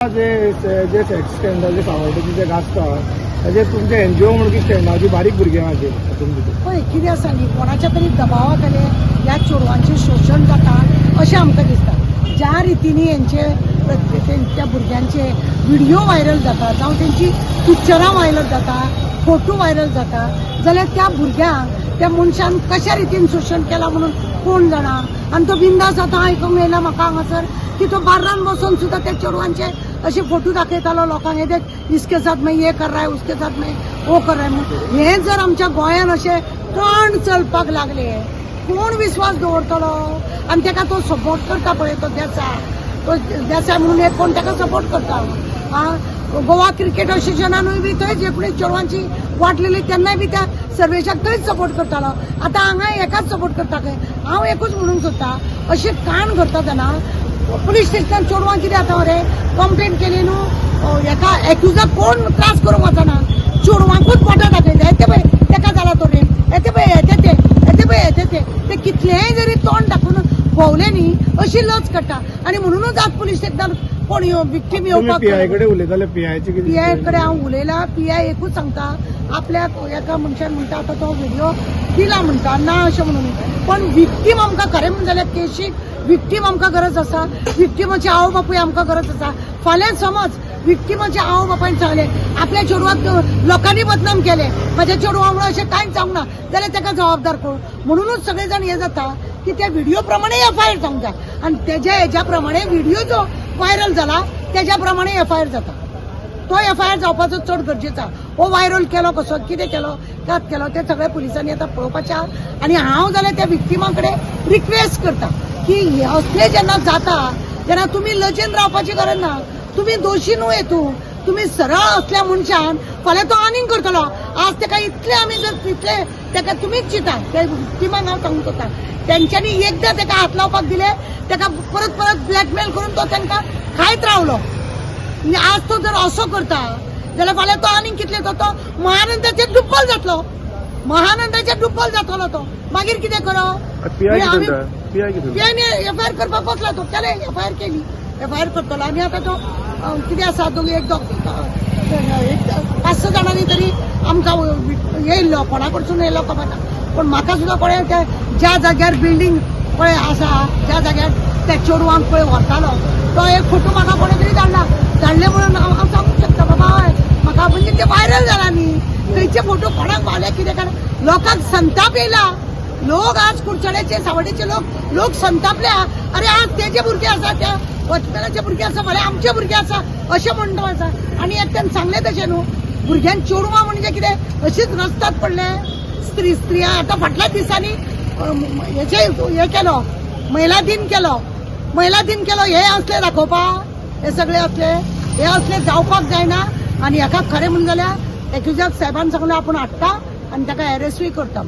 जे जे taxi स्टँडाचे सावड्ड्याचे जे गाजता ताजेर तुमचे NGO म्हणून की स्टँडाची बारीक भुरगीं आहा हातूंत भितर. पळय कितें आसा न्ही, कोणाच्या तरी दबावा खाले ह्या चेडवांचें शोशण जाता अशें आमकां दिसता. ज्या रितीनी हेंचे त्या भुरग्यांचे व्हिडियो व्हायरल जाता जावं तेंची पिक्चरां व्हायरल जाता, फोटो व्हायरल जाता, जाल्यार त्या भुरग्यांक त्या मनशान कशा रितीन शोशण केलां म्हणून कोण जाणा. आनी तो बिंदास आतां आयकूंक येयला म्हाका हांगासर की तो बार्रान बसून सुद्दां त्या चेडवांचे असे फोटो दाखयतालो लोकांक, हे देख, इसके साथ मैं ये कर रहा है, उसके साथ मैं वो कर रहा है म्हणून. हें जर आमच्या गोंयान अशें कोण चलपाक लागले, कोण विस्वास दवरतलो? आनी तेका तो सपोर्ट करता पळय तो देसाय, तो देसाय म्हणून एक कोण तेका सपोर्ट करता. आ गोवा क्रिकेट असोसिएशनानूय बी थंयच एकूण चेडवांची वाटलेली तेन्नाय बी त्या सर्वेशाक थंयच सपोर्ट करतालो. आतां हांगा एकाच सपोर्ट करता खंय. हांव एकूच म्हणूंक सोदता, अशें काण करता तेन्ना पुलीस स्टेशनान चेडवांक कितें जाता मरे, कंप्लेन केली न्हू, हेका एक्युजाक कोण त्रास करूंक वचना, चेडवांकूच बोटां दाखयता, येते पळय तेका जाला तो रेप, येते पळय येते ते, येते पळय येते ते. ते कितलेंय जरी तोंड दाखोवन भोंवले न्ही, अशी लज काडटा. आनी म्हणुनूच आज पुलीस स्टेशनार कोण विक्टीम तुमी येवपाक पीआय कडेन उलयताले, पीआयचे कितें? पीआय कडेन हांव उलयलां. पीआय एकूच सांगता, आपल्याक एका मनशान म्हणटा आतां तो व्हिडिओ दिला म्हणटा ना अशें म्हणून, पण विक्टीम आमकां खरें म्हणून जाल्यार केशीक विक्टीम आमकां गरज आसा, विक्टिमाचे आवय बापूय आमकां गरज आसा. फाल्यां समज विक्टिमाचे आवय बापायन सांगलें आपल्या चेडवाक लोकांनी बदनाम केलें, म्हाज्या चेडवा मुळे अशें कांयच जावंक ना, जाल्यार ताका जबाबदार कोण? म्हणुनूच सगळे जाण हें जाता की त्या व्हिडिओ प्रमाणे एफ I R जावंक जाय आनी तेज्या हेज्या प्रमाणे व्हिडिओ जो व्हायरल जाला तेज्या प्रमाणे एफ I R जाता, तो एफ I R जावपाचो चड गरजेचो. हो व्हायरल केलो कसो, कितें केलो, कात केलो, ते सगळे पुलिसांनी आतां पळोवपाचें आहा. आनी हांव जाल्यार त्या विक्टिमा कडेन रिक्वेस्ट करता की हे असले जेन्ना जाता तेन्ना तुमी लजेन रावपाची गरज ना. तुमी दोशी न्हू हेतून. तुमी सरळ असल्या मनशान फाल्यां तो आनीक करतलो. आज तेका इतले आमी जर इतले तेका तुमीच चिंता, त्या विक्टिमांक हांव सांगूंक सोदता, तेंच्यांनी एकदां तेका हात लावपाक दिले, तेका परत परत ब्लॅकमेल करून तो तेंकां खायत रावलो. म्हणजे आज तो जर असो करता जाल्यार फाल्यां तो आनीक कितले तो महानंदाचेर डुब्बल जातलो, महानंदाचेर डुब्बल जातलो तो. मागीर कितें करप? पीआय म्हणजे कितें आमी म्हणटा? पीआय कितें म्हणटा? पीआयने एफ I R करपाक बसला तो, केले एफ I R केली, एफ I R करतलो. आनी आतां तो कितें आसा, दोगी एक दोग एक पांच स जाणांनी तरी आमकां येयल्लो, कोणा कडसून येयल्लो खबर ना, पूण म्हाका सुद्दां कोणें त्या ज्या जाग्यार बिल्डींग पळय आसा, ज्या जाग्यार त्या चेडवांक पळय व्हरतालो, तो एक फोटो म्हाका कोणें तरी धाडला. धाडले म्हणून हांव सांगूंक शकता बाबा हय म्हाका, म्हणजे ते व्हायरल जाला न्ही, खंयचे फोटो कोणाक पावले कितें कारण लोकांक संताप येयला. लोक आज कुडचड्याचे सावड्डेचे लोक लोक संतापल्या. अरे आज तेजे भुरगे आसा, त्या वॉचमॅनाचे भुरगे आसा, फाल्यां आमचे भुरगे आसा अशें म्हणटा आसा. आनी एकट्यान सांगलें तशें न्हू, भुरग्यांक चेडवां म्हणजे कितें अशीच रस्त्यात पडले स्त्री स्त्रिया. आतां फाटल्या दिसांनी हेचे हे केलो, महिला दिन केलो, महिला दिन केलो, हे असले दाखोवपाक, हे सगळे असले हे असले जावपाक जायना. आनी हेका खरें म्हणून जाल्यार एक्युजाक साहेबान सांगलें आपूण हाडटा आनी ताका एरेस्टूय करता.